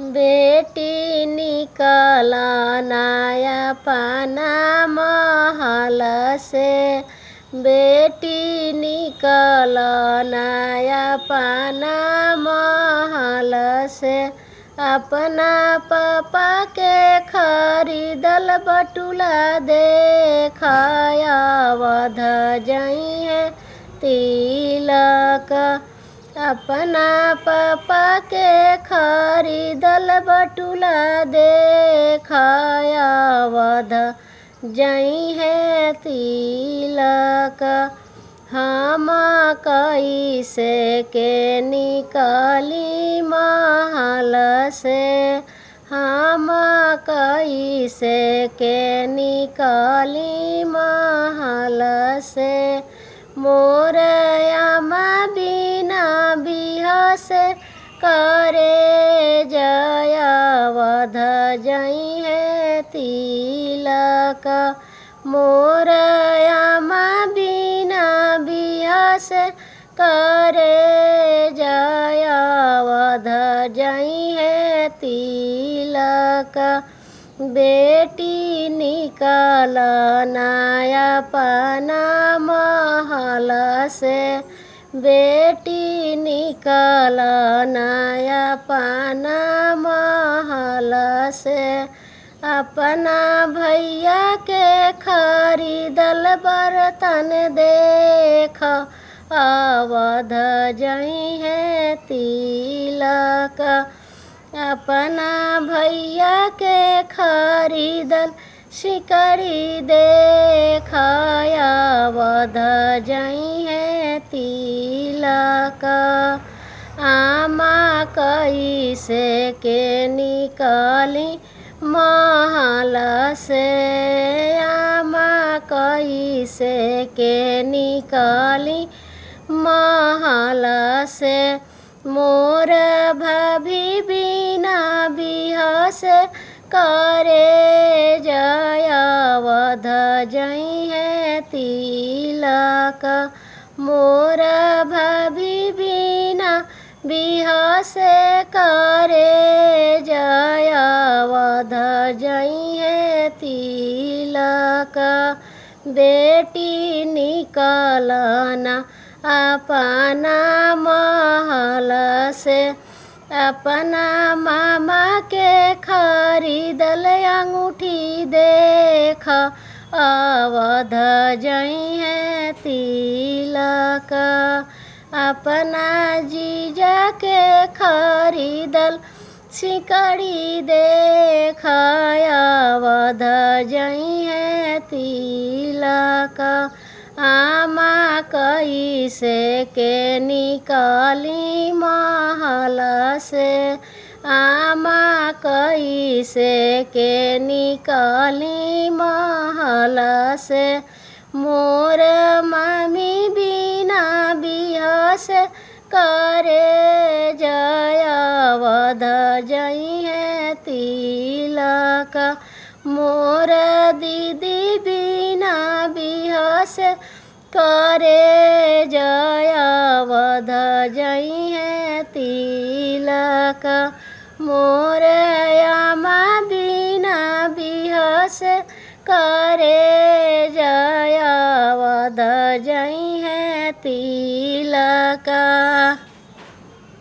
बेटी निकल नया पाना महल से, बेटी निकल नया पाना महल से, अपना पापा के खरीदल बटुला देखया अवध जइहे तिलक। अपना पापा के खरीदल बटुला देखया अवध जइहे तिलक। हम कैसे के निकली महल से, हम कैसे के निकली महल से, मोर अम्मा बिना बिहस करे जय अवध जइहे तिलक। मोर अम्मा बिना बिहस करे जय अवध जइहे तिलक। बेटी निकल नया पाना महल से, बेटी निकल नया पाना महल से, अपना भैया के खरीदल बर्तन देख अवध जइहे तिलक। अपना भैया के खरीदल सिकड़ी देख अवध जइहे तिलक। आमा कैसे के निकली महल से, आमा कैसे के निकली महल से, मोर भाभी बिना बिहस करे जय अवध जइहे तिलक। मोर भाभी बिना बिहस करे जय अवध जइहे तिलक। बेटी निकल ना अपना महल से, अपना मामा के खरीदल अंगूठी देख अवध जइहे तिलक। अपना जीजा के खरीदल सिकड़ी देख अवध जइहे तिलक। आमा कैसे के निकली महल से, आमा कैसे के निकली महल से, मोर मामी बिना बिहस करे जय अवध जइहे तिलक। मोर दीदी बिना बिहस करे जय अवध जइहे तिलक। मोर अम्मा बिना बिहस करे जय अवध जइहे तिलक।